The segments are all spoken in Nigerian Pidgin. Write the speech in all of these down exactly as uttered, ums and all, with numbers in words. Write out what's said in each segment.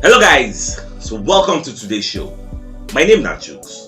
Hello guys, so welcome to today's show. My name na Chooks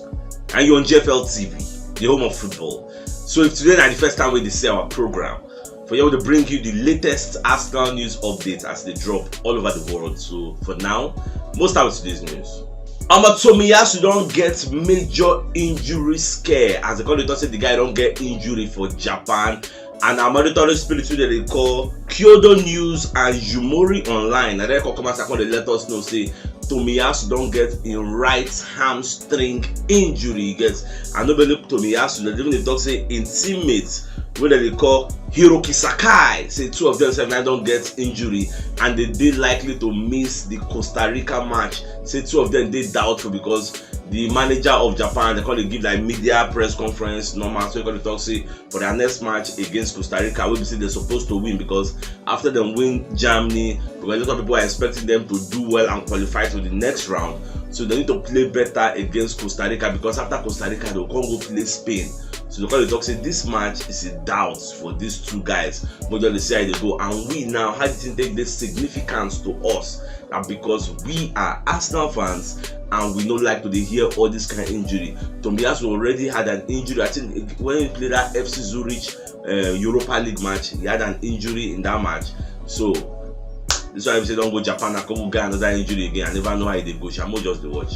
and you're on G F L T V, the home of football. So if today na the first time we dey see our program, for here we dey bring you the latest Arsenal news updates as they drop all over the world. So for now, most of today's news. Omo, Tomiyasu don get major injury scare as they call it, say the guy don get injury for Japan. And our monitoring spirit wey dem dey call Kyodo News and Yumori Online, and dem come come outside come dey let us know say Tomiyasu don get im right hamstring injury. You get, and no be only Tomiyasu, dem even dey talk say im teammate wey dem dey call Hiroki Sakai, say two of them sef na don get injury and they dey likely to miss the Costa Rica match. Say two of them dey doubtful because the manager of Japan, they call it, give like media press conference normal, so he call it talk say for their next match against Costa Rica, wey be say they're supposed to win because after dem win Germany, because a lot of people are expecting them to do well and qualify to the next round. So they need to play better against Costa Rica because after Costa Rica, they'll come go play Spain. So they call it talk say this match is a doubt for these two guys. But just dey see how they go, and we now, how the thing take this significance to us? And because we are Arsenal fans and we no like to dey hear all this kind of injury. Tomiyasu already had an injury. I think when he played that F C Zurich uh, Europa League match, he had an injury in that match. So this one, if say don go Japan, I come get another injury again. I never know how e dey go. Shamo just dey watch.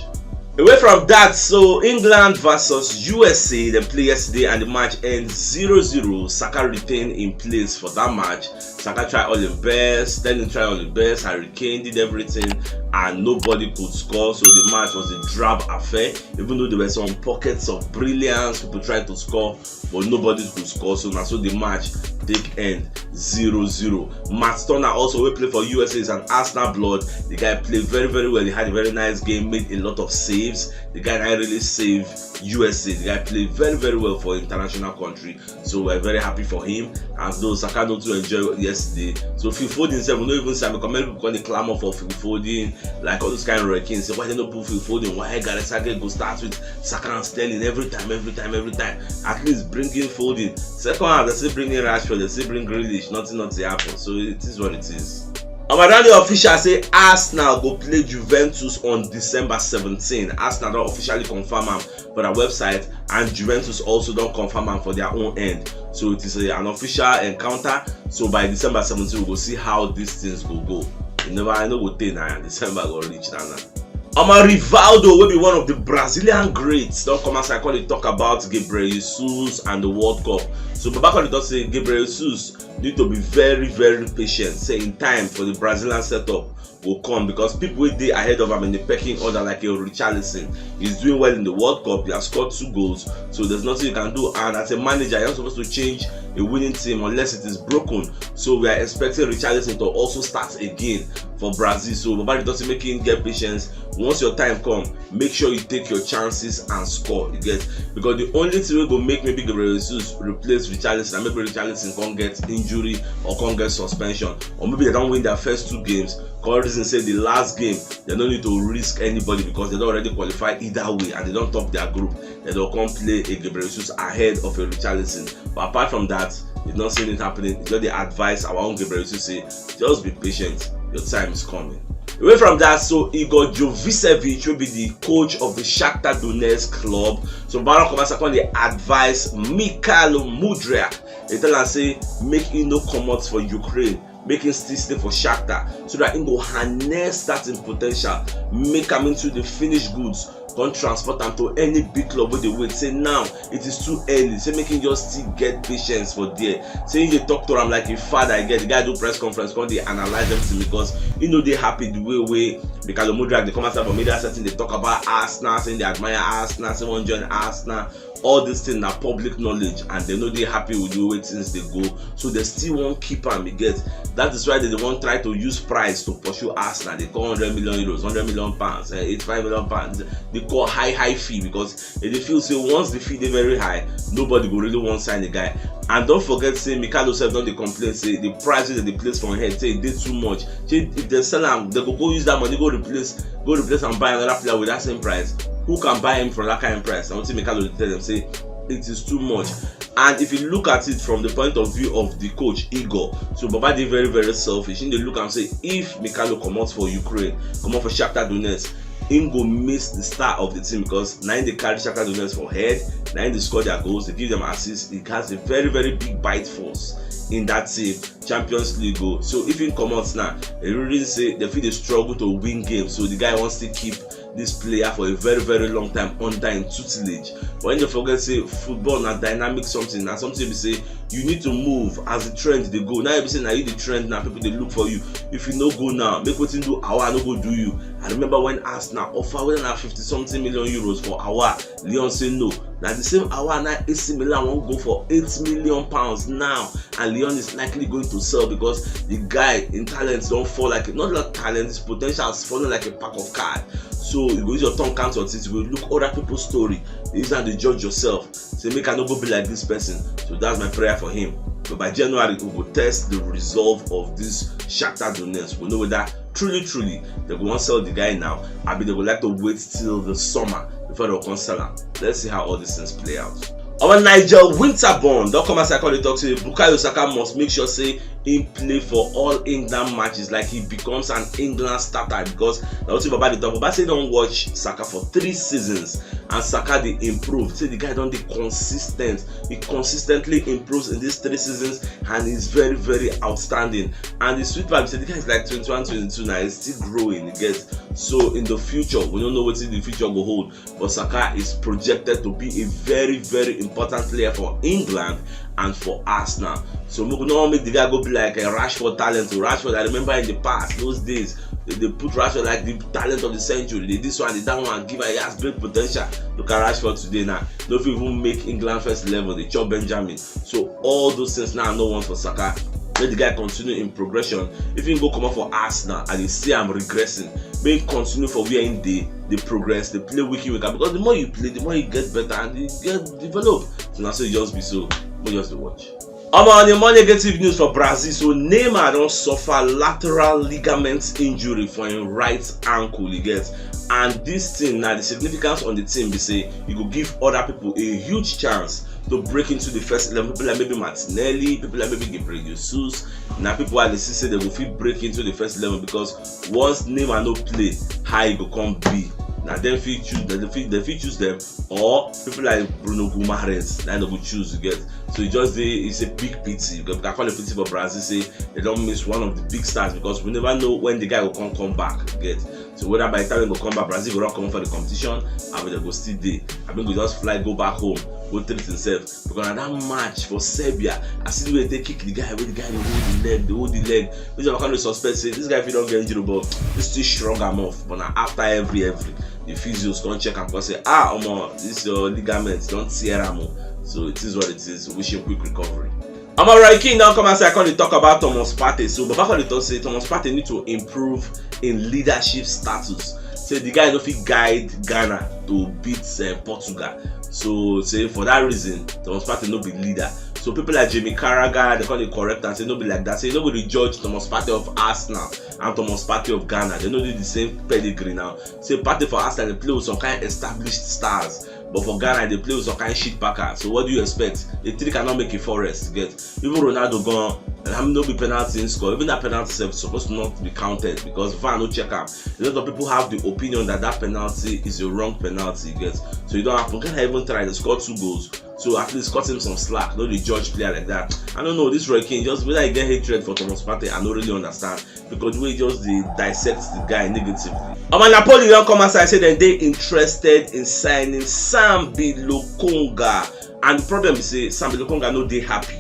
Away from that, so England versus U S A, they play yesterday and the match ends zero zero. Saka retain in place for that match. Saka try all him best, Sterling try all him best, Harry Kane did everything, and nobody could score. So the match was a drab affair, even though there were some pockets of brilliance, people tried to score, but nobody could score. So na so the match take end zero zero. Matt Turner also, wey play for U S A, is an Arsenal blood. The guy played very, very well. He had a very nice game, made a lot of saves. The guy na really save U S A. The guy played very, very well for international country. So we're very happy for him. And though Saka no too enjoy yesterday, so Phil Foden sef, we no even see am. Many people come dey clamor for Phil Foden, like all those kind of reckons. Say why they no put Phil Foden? Why Gareth Southgate go start with Saka and Sterling every time, every time, every time? At least bring in Foden. Second half, they still bring in Rashford, they still bring Grealish. Nothing, nothing happen. So it is what it is. Omo, don dey official say Arsenal go play Juventus on December seventeen. Arsenal don officially confirm am for their website, and Juventus also don confirm am for their own end. So it is a, an official encounter. So by December seventeen, we go see how these things go go. You never, I no go tey na, December go reach na na. Omo, Rivaldo, wey be one of the Brazilian greats, don come outside come dey talk about Gabriel Jesus and the World Cup. So Baba come dey talk say Gabriel Jesus need to be very, very patient. Say in time for the Brazilian setup go come, because people wey dey ahead of am in the pecking order, like a Richarlison, he's doing well in the World Cup. He has scored two goals, so there's nothing you can do. And as a manager, you're not supposed to change a winning team unless it is broken. So we are expecting Richarlison to also start again for Brazil. So Baba dey talk say make him get patience. Once your time come, make sure you take your chances and score. You get, because the only thing wey go make maybe Gabriel Jesus replace Richarlison, and maybe Richarlison come get injury or come get suspension, or maybe they don win their first two games. Cause reason say the last game they no need to risk anybody because they don already qualify either way and they don top their group. They don come play a Gabriel Jesus ahead of a Richarlison. But apart from that, it's not seeing it happening. It's just the advice our own Gabriel Jesus say, just be patient. Your time is coming. Away from that, so Igor Jovicevic will be the coach of the Shakhtar Donetsk club. So Baba come outside come dey advise Mikhailo Mudryk. He tell am say make he no comot for Ukraine, make him still stay for Shakhtar so that he go harness that him potential, make am into the finished goods, come transport am to any big club wey dey wait. Say now it is too early. Say make him just still get patience for there. Say he dey talk to am like a father. Again, the guy do press conference, come dey analyze everything because he no dey happy the way wey Mikhailo Mudryk dey come outside for media setting, dey talk about Arsenal, say they admire Arsenal, say wan join Arsenal. All this thing na public knowledge, and they no dey happy with the way things dey go, so they still wan keep am. You get, that is why they dey wan try to use price to pursue Arsenal. They call hundred million euros, hundred million pounds, eh, eighty-five million pounds. They call high, high fee because they dey feel say once the fee dey very high, nobody go really wan sign the guy. And don't forget say Mikhailo sef don dey complain say the price wey dem dey place for him head say e dey too much. Say if they sell am, they go go use that money go replace, go replace and buy another player with that same price. Who can buy him for that kind of price? Na wetin Mikhailo dey tell them say it is too much. And if you look at it from the point of view of the coach, Igor, so Baba dey very, very selfish. He dey look and say, if Mikhailo comot for Ukraine, comot for Shakhtar Donetsk, him go miss the star of the team, because na him dey carry Shakhtar Donetsk for head, na him dey score their goals, dey give them assists. He has a very, very big bite force in that team, Champions League goal. So if he comot now, e really say they fit dey struggle to win games. So the guy wants to keep this player for a very, very long time under him tutelage. But you dey forget say football na dynamic something, na something be say you need to move as the trend dey go. Now you be say na you the trend, now people dey look for you. If you no go now, make wetin do Awa no go do you. I remember when Arsenal offer whether na fifty something million euros for Awa. Lyon say no. Na the same Awa now A C Milan wan go for eight million pounds now, and Lyon is likely going to sell because the guy in talent don fall like, not like talent, his potential has fallen like a pack of card. So you go use your tongue count your teeth, you go look other people's story, you use am dey judge yourself. Say make I no go be like this person. So that's my prayer for him. But by January, we go test the resolve of this Shakhtar Donetsk. We know whether truly, truly, they go wan sell the guy now, abi they go like to wait till the summer before they come sell am. Let's see how all these things play out. Our Nigel Winterborn don come outside come dey talk say Bukayo Saka must make sure say him play for all England matches, like he becomes an England starter, because na wetin Baba dey talk. Baba say he don watch Saka for three seasons and Saka dey improve. Say the guy don dey consistent. He consistently improves in these three seasons and is very, very outstanding. And the sweet part be say the guy is like twenty-one, twenty-two now. He's still growing, you get. So in the future, we don't know what the future go hold. But Saka is projected to be a very, very important player for England and for Arsenal. So we no wan make the guy go be like a Rashford talent. Rashford, I remember in the past, those days, they, they put Rashford like the talent of the century. They this one, they that one, give a, he has great potential. Look at Rashford today now. No fit even make England first eleven. They chop Benjamin. So all those things now, no one for Saka. Let the guy continue in progression. If he go come up for Arsenal and you see I'm regressing, make him continue for where he dey, dey progress, dey play week in, week out. Because the more you play, the more you get better and you get develop. So now so you just be so, we just dey watch. Omo, on a more negative news for Brazil, so Neymar don suffer lateral ligament injury for him right ankle, you get. And this thing now, the significance on the team be say you go give other people a huge chance to break into the first eleven. People like maybe Martinelli, people like maybe Gabriel Jesus. Now people are dey see say they go fit break into the first eleven because once Neymar no play, how e go come be? Now dem fit choose, dem fit, dem fit choose them, or people like Bruno Guimarães, na dem go choose, you get. So e just dey, it's a big pity. You can call a pity for Brazil, say they don miss one of the big stars, because we never know when the guy go come, come back, you get. So whether by the time he go come back, Brazil go don come for the competition, abi dem go still dey, abi go just fly go back home, go treat himself. Because na that match for Serbia, I see the way they kick the guy, wey the guy dey hold the leg, dey hold the leg. Which I kind of suspect say this guy fit don get injury, but he still shrug am off. But na after every, every, the physios come check am, come say, ah, omo, this your ligament don tear am o. So it is what it is. Wish him quick recovery. Omo, Roy Keane don come outside, come dey talk about Thomas Partey. So Baba come dey talk say Thomas Partey need to improve in leadership status. Say the guy no fit guide Ghana to beat, uh, Portugal. So say for that reason, Thomas Partey no be leader. So people like Jamie Carragher, they come dey correct and say no be like that. Say no go dey judge Thomas Partey of Arsenal and Thomas Partey of Ghana. They no dey the same pedigree now. Say Partey for Arsenal dey play with some kind established stars, but for Ghana they play with some kind shit packer. So what do you expect? A three cannot make a four rest, get. Even Ronaldo gone, and I mean, no be penalty in score. Even that penalty sef supposed to not be counted because VAR no check am. A lot of people have the opinion that that penalty is a wrong penalty, you get. So you don't have to kind of even try to score two goals. So at least cut him some slack. No dey judge player like that. I don't know, this Roy Keane, just whether he get hatred for Thomas Partey, I no really understand. Because the way he just dey dissect the guy negatively. Omo, Napoli don come outside say dem dey interested in signing Sambi Lokonga. And the problem is say Sambi Lokonga no dey happy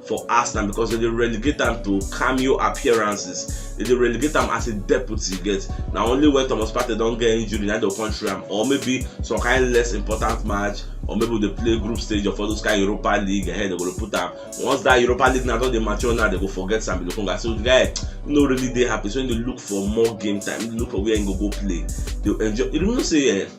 for Arsenal because they dey relegate am to cameo appearances. They dey relegate am as a deputy, you get. Na only when Thomas Partey don get injury, na dem come throw am, or maybe some kind less important match, or maybe they play group stage of all those kind Europa League, ahead they go put am. Once that Europa League now don dey mature, now they go forget Sambi Lokonga. So the guy no really dey happy. So he dey look for more game time, he dey look for where he go go play. They enjoy. You know say, eh,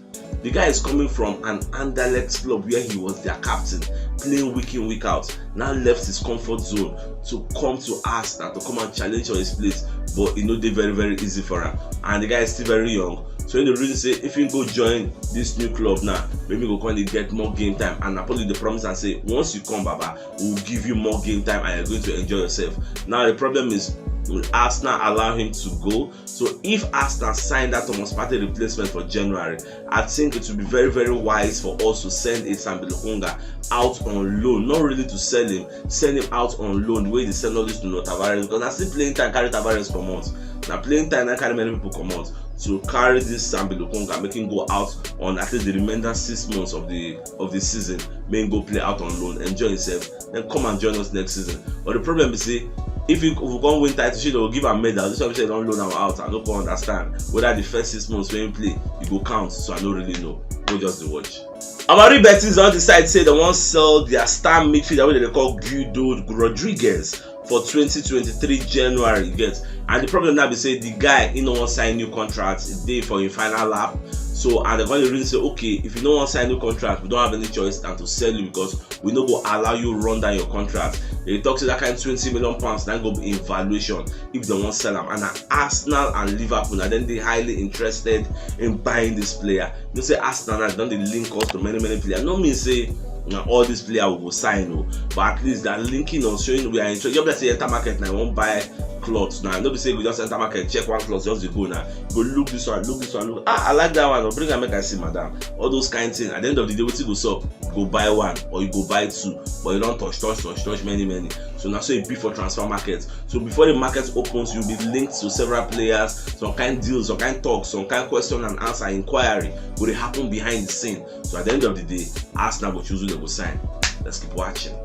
the guy is coming from an Anderlecht club where he was their captain, playing week in, week out. Now left his comfort zone to come to Arsenal to come and challenge for his place, but e no dey very, very easy for am. And the guy is still very young, So he dey reason say if he go join this new club now, maybe he go come dey get more game time. And Napoli dey promise am say once you come, Baba, we will give you more game time and you're going to enjoy yourself. Now the problem is, will Arsenal allow him to go? So if Arsenal sign that Thomas Partey replacement for January, I think it would be very, very wise for us to send a Sambi Lokonga out on loan, not really to sell him, send him out on loan the way they send all this Nuno Tavares, because na still playing time carry Tavares comot. Na playing time na carry many people comot. So carry this Sambi Lokonga, make him go out on at least the remainder six months of the of the season. Make him go play out on loan, enjoy himself, then come and join us next season. But the problem is say, if we, if we come win title, shey dem go give am medal? This one wey dem don loan am out, I no come understand whether the first six months wey he play, e go count. So I no really know. Go just dey watch. Amari Betis don decide say dem wan sell their star midfielder wey dem dey call Guido Rodriguez for twenty twenty-three January, you get. And the problem now be say the guy, he no wan sign new contract, e dey for him final lap. So, and dem come dey reason say, okay, if you no wan sign new contract, we don't have any choice than to sell you, because we no go allow you run down your contract. Dem talk say that kind twenty million pounds na go be im valuation if dem wan sell am. And na Arsenal and Liverpool, na dem dey highly interested in buying this player. You know say Arsenal now don dey link us to many, many players. No mean say na all these players we go sign o, but at least they are linking us, showing we are interested. Just like say you enter market now, you wan buy cloth now. No be say you just enter market, check one cloth, just dey go now. You go look this one, look this one, look, ah, I like that one, oh, bring am make I see, madam. All those kind things. At the end of the day, wetin go sup? You go buy one or you go buy two, but you don touch, touch, touch, touch many, many. So na so e be for transfer market. So before the market opens, you'll be linked to several players, some kind deals, some kind talks, some kind question and answer inquiry go dey happen behind the scene. So at the end of the day, Arsenal go choose who dem go sign. Let's keep watching.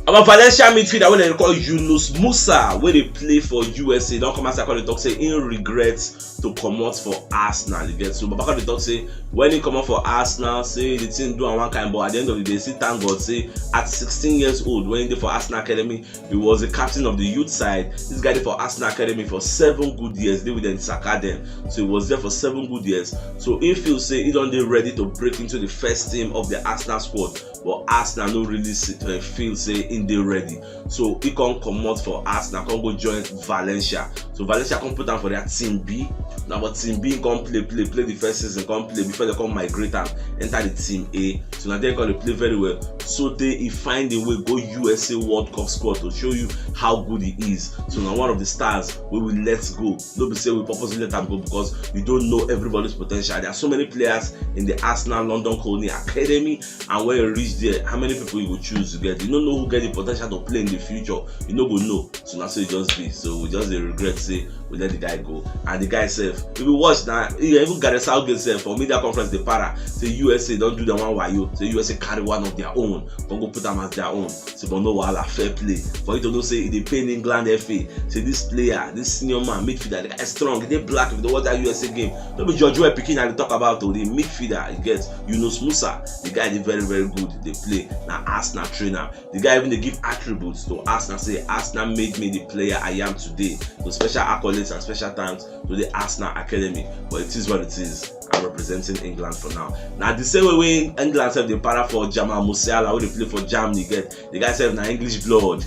About Valencia midfielder wey dem dey call Yunus Musa, wey dey play for U S A, don come outside come dey talk say he regrets to comot for Arsenal. You get, so Baba come dey talk say when he comot for Arsenal, say the thing do am one kind, but at the end of the day, still thank God say at sixteen years old, when he dey for Arsenal academy, he was the captain of the youth side. This guy dey for Arsenal academy for seven good years, dey with dem, Saka dem. So he was there for seven good years. So he feel say he don dey ready to break into the first team of the Arsenal squad. But Arsenal no really see, uh, feel say he dey ready. So he come comot for Arsenal, come go join Valencia. So Valencia come put am for their team B. Now, but team B come play, play, play the first season, come play before dem come migrate am enter the team A. So na there he come dey play very well. So tey he find a way go U S A World Cup squad to show you how good he is. So na one of the stars wey we let go. No be say we purposely let am go, because you don't know everybody's potential. There are so many players in the Arsenal London Colney Academy, and when you reach there, how many people you go choose to get? You no know who get the potential to play in the future. You no go know. So na so e just be. So we just dey regret say we let the guy go. And the guy sef, if you watch na, yeah, even Gareth Southgate sef for media conference dey para say U S A don do dem one wayo, say U S A carry one of their own, come go put am as their own. Say, but no wahala, fair play. For you to know say e dey pain England F A, say this player, this senior man, midfielder, the guy strong, he dey black. If you dey watch that U S A game, no be George Weah pikin I dey talk about o, the midfielder, you get, Yunus Musa, the guy dey very, very good, dey play. Na Arsenal train am. The guy even dey give attributes to Arsenal, say Arsenal made me the player I am today. So special accolades and special thanks to the Arsenal Academy. But it is what it is. I'm representing England for now. Na the same way wey England sef dey para for Jamal Musiala, wey dey play for Germany, get, the guy sef na English blood,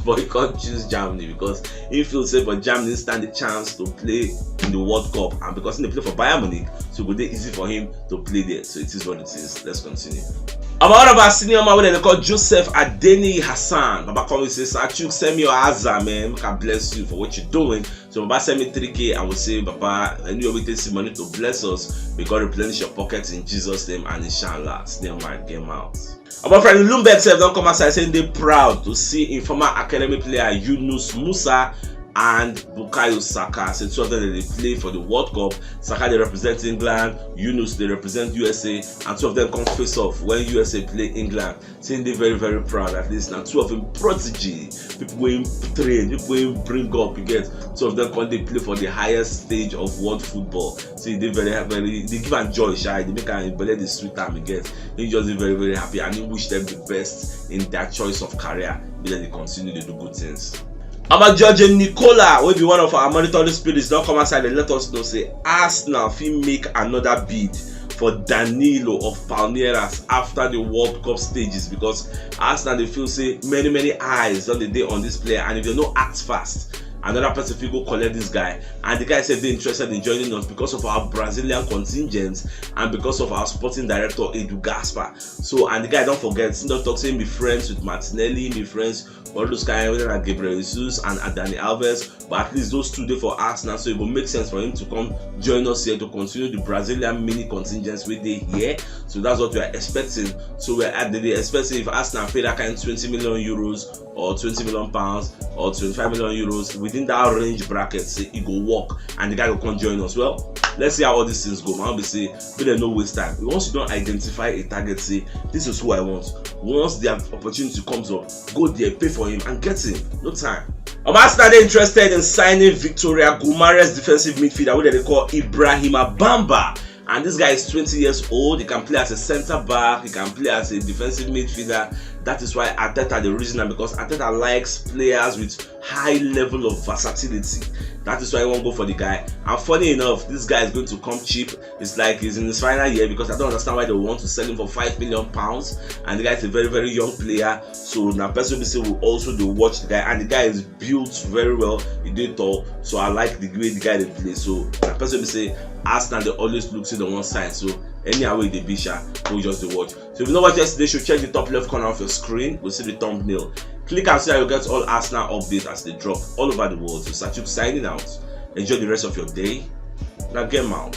but he come choose Germany because he feel say for Germany he stand the chance to play in the World Cup, and because he dey play for Bayern Munich, so e go dey easy for him to play there. So it is what it is. Let's continue. Omo, one of our senior man wey dem dey call Joseph Adeni Hassan, Baba come say, "Sir Chuks, send me your aza, man. Make I bless you for what you doing." So Baba send me three K, I will say, "Baba, anywhere we take see money to bless us, may God replenish your pocket in Jesus' name, and inshallah." Snail man came out. Our friend Lundberg sef don come outside say he dey proud to see him former academy player Yunus Musa and Bukayo Saka. Say two of them dey play for the World Cup. Saka dey represent England, Yunus dey represent U S A, and two of them come face off when U S A play England. Say he dey very, very proud. At least na two of him prodigy, people wey him train, people wey him bring up. You get, two of them come dey play for the highest stage of world football. Say he dey very, very, dey give am joy, sha, dey make am, him belle dey sweet am. You get, he just dey very, very happy, and he wish them the best in their choice of career. Make dem dey continue dey do good things. Omo, George Nicola, wey be one of our monitoring spirits, don come outside and let us know say Arsenal fit make another bid for Danilo of Palmeiras after the World Cup stages, because Arsenal dey feel say many, many eyes don dey dey on this player, and if dem no act fast, another person fit go collect this guy, and the guy sef dey interested in joining us because of our Brazilian contingent and because of our sporting director, Edu Gaspar. So, and the guy, don't forget, he don talk say he be friends with Martinelli, he be friends with all those kind, whether na Gabriel Jesus and Dani Alves, but at least those two dey for Arsenal, so it go make sense for him to come join us here to continue the Brazilian mini contingents wey dey here. So that's what we are expecting. So we are at the expect say if Arsenal pay that kind twenty million euros or twenty million pounds or twenty-five million euros, within that range bracket, say e go work and the guy go come join us. Well, let's see how all these things go. Man, we say, but dem no waste time. Once you don identify a target, say, "This is who I want." Once the opportunity comes up, go there, pay for him and get him. No time. Um, Arsenal dey interested in signing Victoria Guimaraes, defensive midfielder wey dem dey call Ibrahima Bamba. And this guy is twenty years old. He can play as a center back. He can play as a defensive midfielder. That is why Arteta dey reason am, because Arteta likes players with high level of versatility. That is why I wan go for the guy. And funny enough, this guy is going to come cheap. It's like he's in his final year, because I don't understand why they want to sell him for five million pounds. And the guy is a very, very young player. So na person wey be say we also dey watch the guy, and the guy is built very well. He dey tall, so I like the way the guy dey play. So na person wey be say Arsenal dey always look say dem wan sign. So anyhow wey e dey be, sha, we just dey watch. So if you no watch yesterday show, check the top left corner of your screen. You go see the thumbnail. Click am so that you get all Arsenal updates as they drop all over the world. So Sachuk signing out. Enjoy the rest of your day. Now game out.